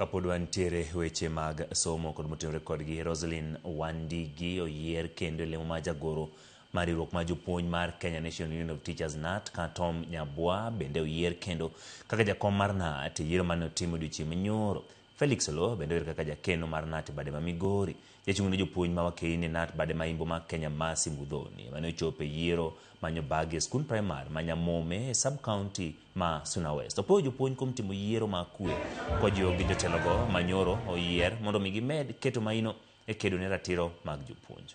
Kapod wantiere weche mag somo kod motenore kodgi, Roselyn Wandigi oyier kendo e lemo mar jagoro mar riwruok mar jopuonj mar Kenya National Union of Teachers KNUT, ka Tom Nyabwa bende oyier kendo kaka jakom mar KNUT e yiero mane otim odiochieng' manyoro. Felix Oloo bende oyier kaka jakeno mar KNUT e bade ma Migori. Jachung' ne jopuonj ma wakeini KNUT bade ma Imbo ma Kenya Mercy Muthoni mane ochopo e yiero manyo bagi e skund primar ma Nyamome e sub-county ma Suna West. Opuoyo jopuonj kuom timo yiero ma kwe kojiwo gi jotelogo manyoro oyier mondo mi gimed keto maino e kedo ne ratiro mag jopuonj.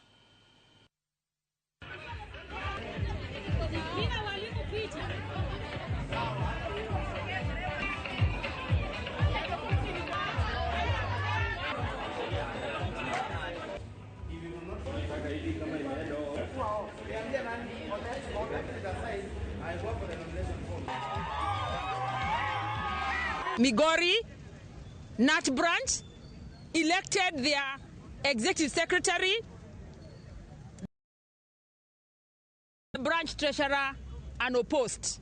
Migori KNUT branch elected their executive secretary, the branch treasurer, and opposed.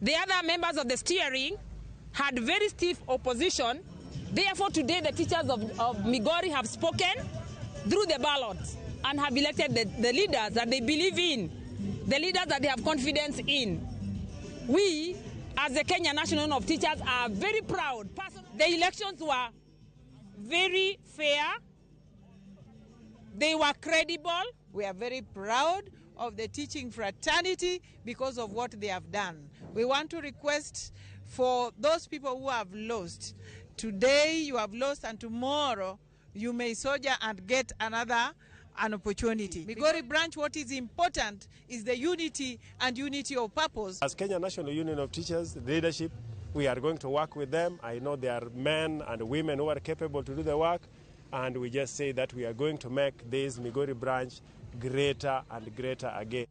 The other members of the steering had very stiff opposition. Therefore, today the teachers of Migori have spoken through the ballot and have elected the leaders that they believe in, the leaders that they have confidence in. We, as the Kenya National Union of Teachers, are very proud. The elections were very fair. They were credible. We are very proud of the teaching fraternity because of what they have done. We want to request for those people who have lost. Today you have lost, and tomorrow you may soldier and get another an opportunity. Migori branch, what is important is the unity and unity of purpose. As Kenya National Union of Teachers leadership, we are going to work with them. I know there are men and women who are capable to do the work, and we just say that we are going to make this Migori branch greater and greater again.